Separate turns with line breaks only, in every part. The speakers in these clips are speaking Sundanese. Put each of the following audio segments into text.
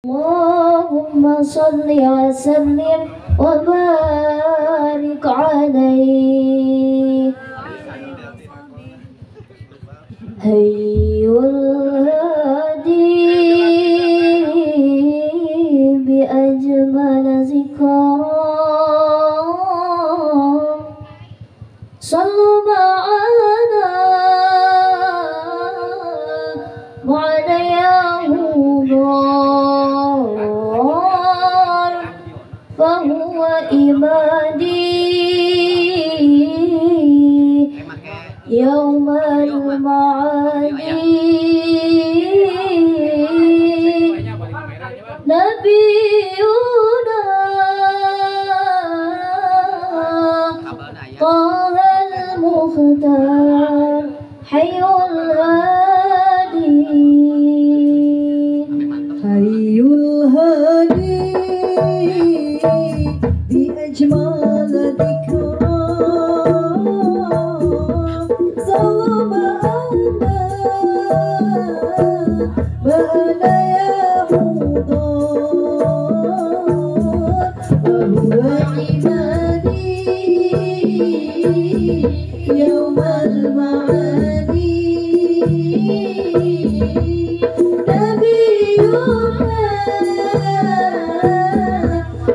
اللهم صل وسلم وبارك عليه. حي الهادي بأجمل ذكرى، صلوا معنا معنا يا هدار، فهو إمادي يوم المعادي. نبينا طه المختار حي الهادي،
حي الهادي بأجمل ذكرى، صلى معنا معنا يا حضار، وهو عمادي يوم المعادي. نبينا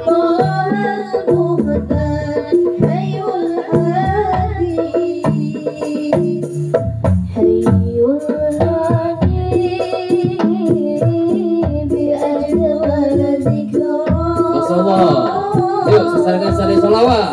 طه المختار حي الهادي،
حي الهادي بأجمل ذكرى.
Masyaallah. Yuk sesarengan saling sholawat.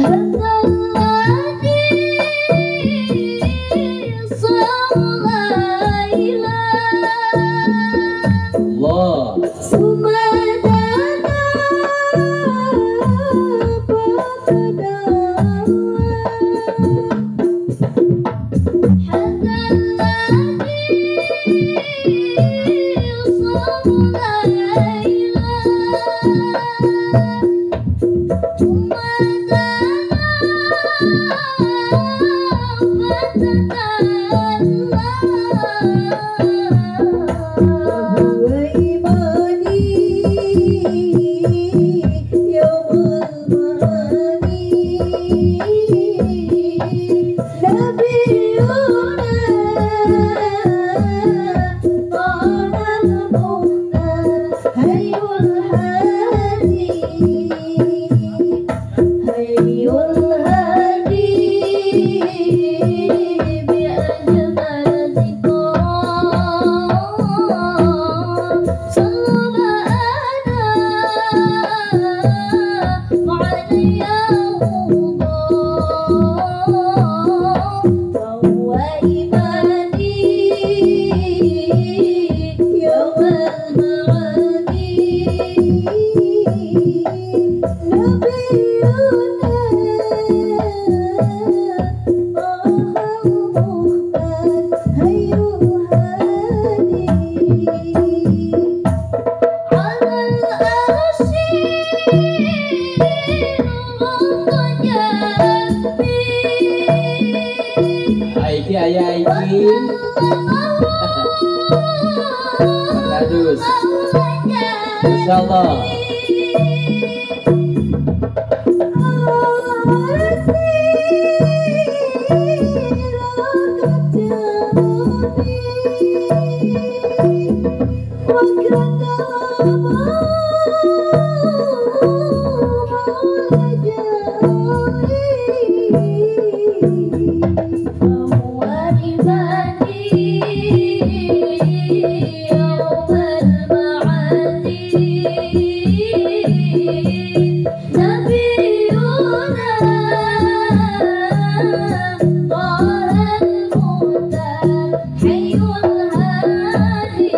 هذا الذي صلى إلى
Allah.
ثم دنا فتدلى،
هذا الذي صلى إلى ثم دنا فتدلى،
وهو إيماني يوم المعاني. نبينا طه المختار حي الهادي،
حي الهادي بأجمل ذكرى، صلوا معنا معنا يا هدار، وهو إيماني
يوم المعادي. نبينا طه المختار حي الهادي،
على الأرش جنبي
Aiki ayah Aiki. Kadus. Masyaallah.
وهو عبادي يوم المعادي. نبينا طه المختار حي الهادي.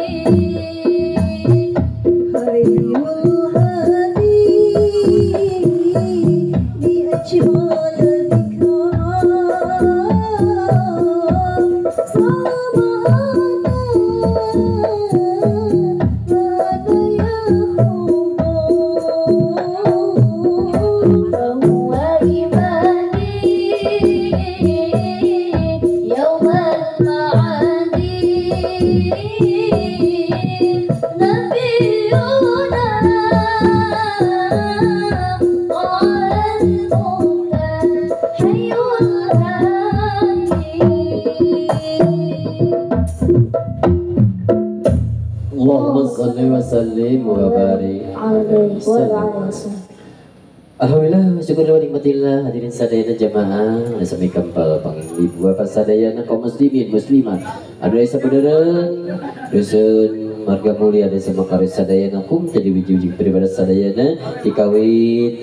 Salli wa sallim wa barik
alaihi wa ala alihi.
Alhamdulillah, syukur wa nikmatillah hadirin sadayana jamaah sami kempal panging ibu bapak sadayana kaum muslimin muslimat anu aya sabeudeureuh dusun marga mulia desa Makaris sadayana kum jadi wiji-wiji pribadi sadayana dikawin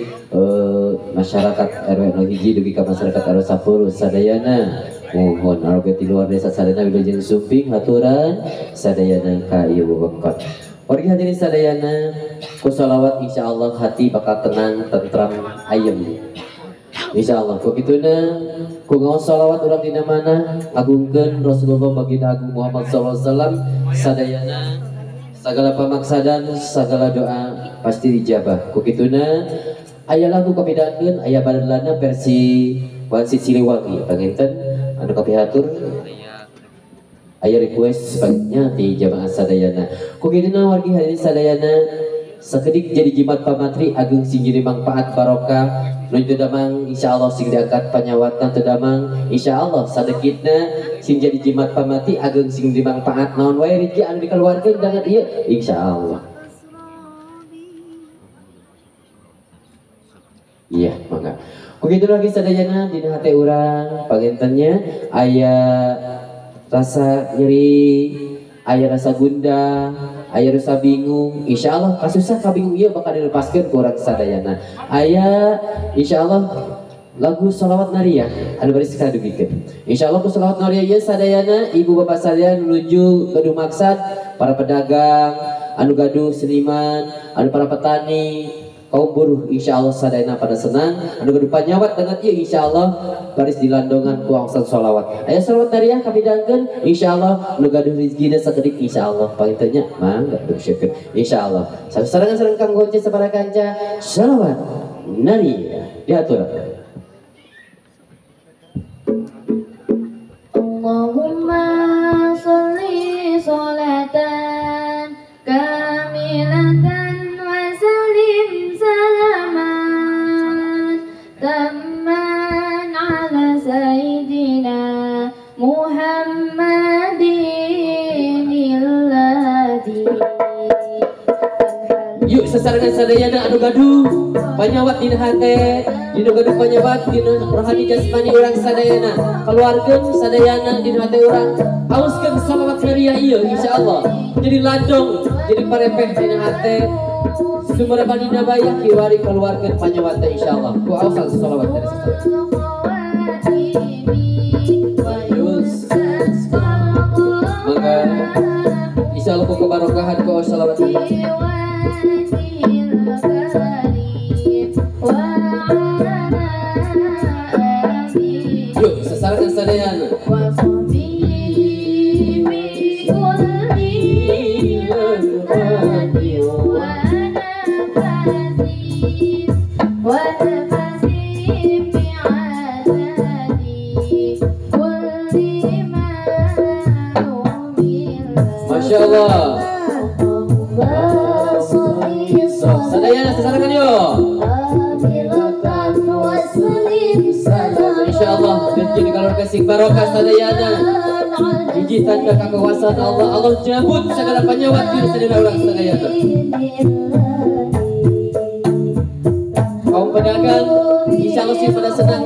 masyarakat RW 01 dugi ka masyarakat RW 10 sadayana mohon warga di luar desa sadayana wilujeng sumping haturan sadayana ka ieu wewengkon. Warga hadirin sadayana ku sholawat insyaallah hati bakal tenang, tentram, ayem. Insyaallah ku kituna ku ngaos sholawat urang dina mana ngagungkeun Rasulullah baginda agung Muhammad sallallahu alaihi wasallam sadayana segala pamaksadan segala doa pasti dijabah. Ku kituna aya lagu kapidaankeun aya badelana versi Wansi Siliwangi panginten anu kapihatur aya request pangnya di jamaah sadayana. Ku kituna wargi hadirin sadayana sakedik jadi jimat pamatri agung sing jadi manfaat barokah nu teu damang insyaallah sing diangkat panyawatna teu damang insyaallah sadekitna sing jadi jimat pamati agung sing dimanfaat naon wae rezeki anu dikeluarkeun dangan ieu insyaallah. Iya mangga. Ku kitu lagi sadayana dina hate urang pangintennya aya rasa nyeri, aya rasa gundah, aya rasa bingung. Insya Allah kasusah kabingung ieu bakal dilepaskeun ku urang sadayana. Aya insya Allah lagu sholawat nariyah anu bari sakadugikeun. Insya Allah ku sholawat nariyah ieu sadayana ibu bapak sadayana menuju gaduh maksad para pedagang, anu gaduh seniman, anu para petani, kaum buruh insya Allah sadayana pada senang anu gaduh panyawat dengan ieu insya Allah baris dilandongan ku angsan sholawat. Aya sholawat nariyah kapidangkeun insya Allah nu gaduh rezekina sakedik insya Allah pangintennya mangga bersyukur insya Allah. Sasarengan sareng Kang Gonce sabara kanca sholawat nariyah diatur.
Allahumma sholli sholatan kamilatan wa sallim salaman tamman ala sayyidina Muhammadin alladzi.
Yuk sasarengan sadayana anu gaduh panyawat dina hate, dina gaduh panyawat dina rohani jasmani urang sadayana, keluarkeun sadayana dina hate urang, hauskeun sholawat nariyah ieu insyaallah jadi landong, jadi parepeh dina hate. Sumber dina bayah kiwari keluarkeun panyawat teh insyaallah ku ausan sholawat dari sasarengan. Maka insyaallah ku kebarokahan ku sholawat. Yuk sasarengan sadayana. Masya Allah. Sadayana sasarengan yuk. Insya Allah rezeki dikeluarkan sing barokah sadayana. Hiji tanda kekuasaan Allah, Allah jabut segala panyawat diri sadayana urang sadayana. Kaum pedagang insya Allah sing pada senang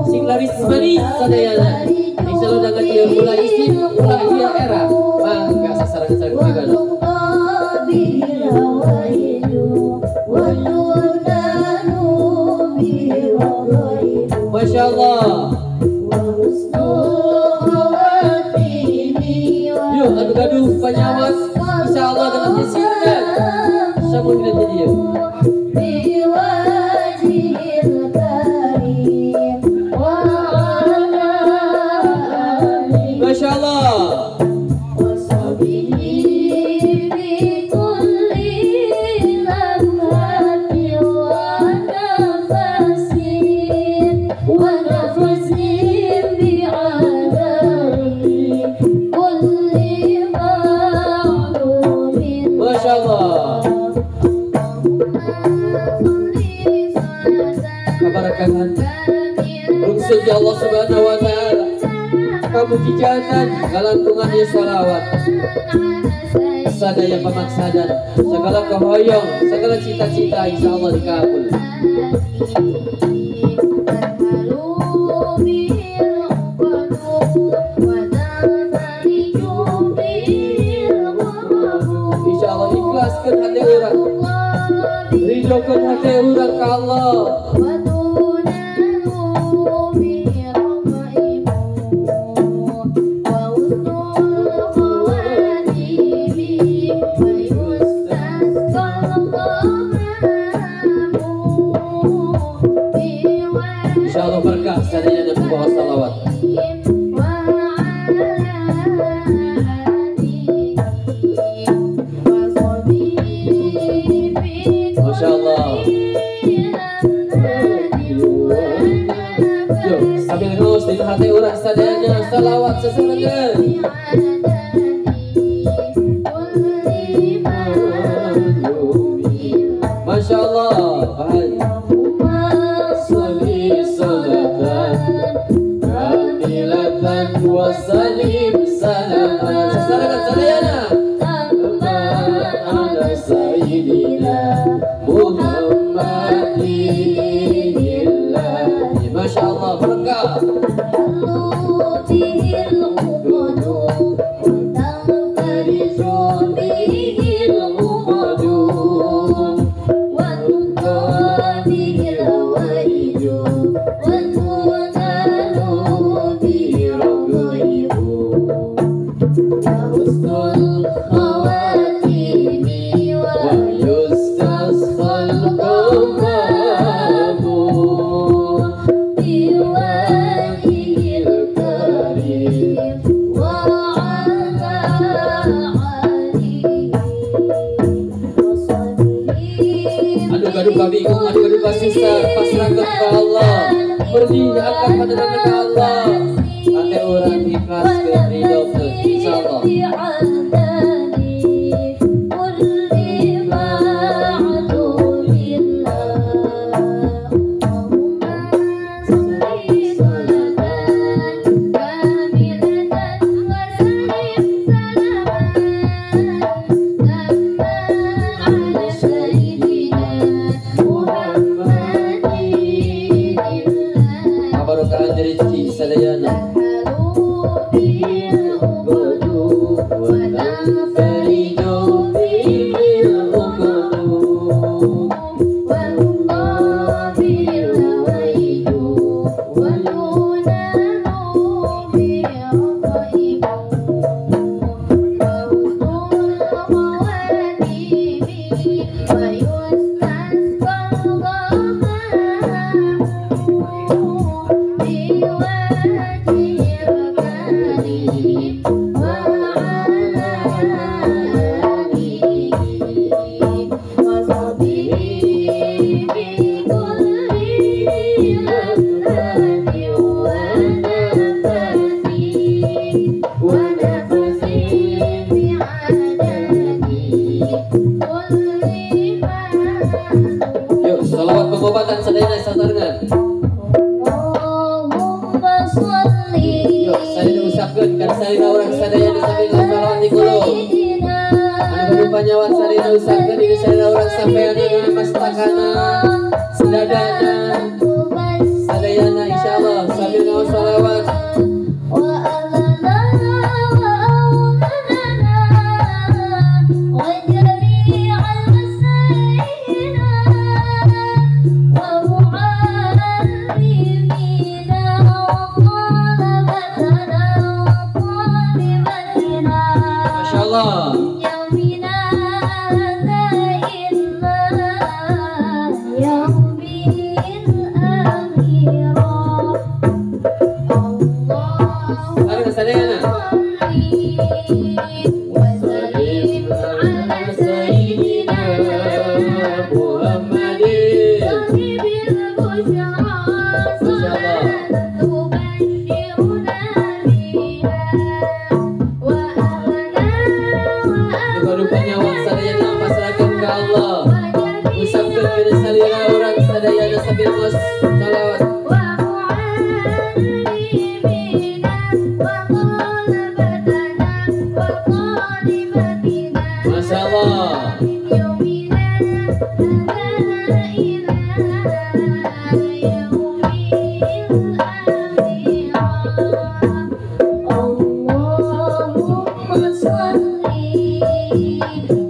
sing laris manis sadayana. Insya Allah dengan ieu mulai isin mulai ieu era mangga sasarengan sareng pribadi. Masya Allah. Yuk adu gaduh panyawat insya Allah dengan disinten sampun dina jadi ieu. Masya Allah. Masya Allah. Keberkahan ruksun ya Allah Subhanahu wa Ta'ala, kamujizatan galangkungan ya sholawat. Sadaya pemaksadan, segala kehoyong, segala cita-cita insya Allah dikabul. Insya Allah ikhlaskan hati orang, ridhokan hati orang ke Allah. Insyaallah berkah sadaya dan bawa salawat. Masya Allah. Yuk, sambil ngus di hati urang sadayana salawat sesarengan. Masya Allah. Wasalim salaman. Sesarengan sadayana. Ala sayyidina Muhammadin. Masya Allah berkah. Aduh bingung, aduh susah, pasrahkan ke Allah, pergi akan pada ke Allah. Ate orang ikhlas ke ridho ke insyaallah. Yuk, salawat pengobatan sadayana sasarengan. Yuk, saya usapkeun kan salira urang sadayana sambil salawat di kulub. Anu berupa nyawa sadayana usapkeun di salira urang sampean anu mastakana, sadadana, sadayana insyaallah sambil ngaos salawat.
يومنا هذا إلى يوم الآخرة.
اللهم صل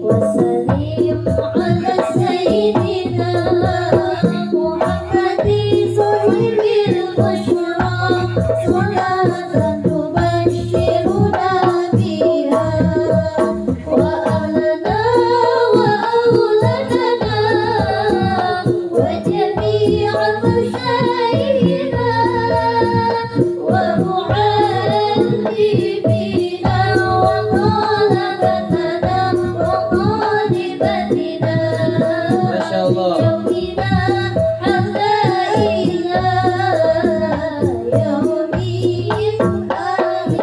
وسلم على سيدنا محمد صاحب البشرى، صلاة تبشرنا بها وأهلنا وأولادنا وجميع مشايخنا ومعلمينا وطلبتنا وطالبتنا.
ما شاء الله.
يومنا حتى إلى يوم الآخرة.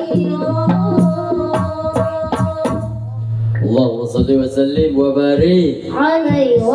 اللهم صل وسلم وبارك
عليه.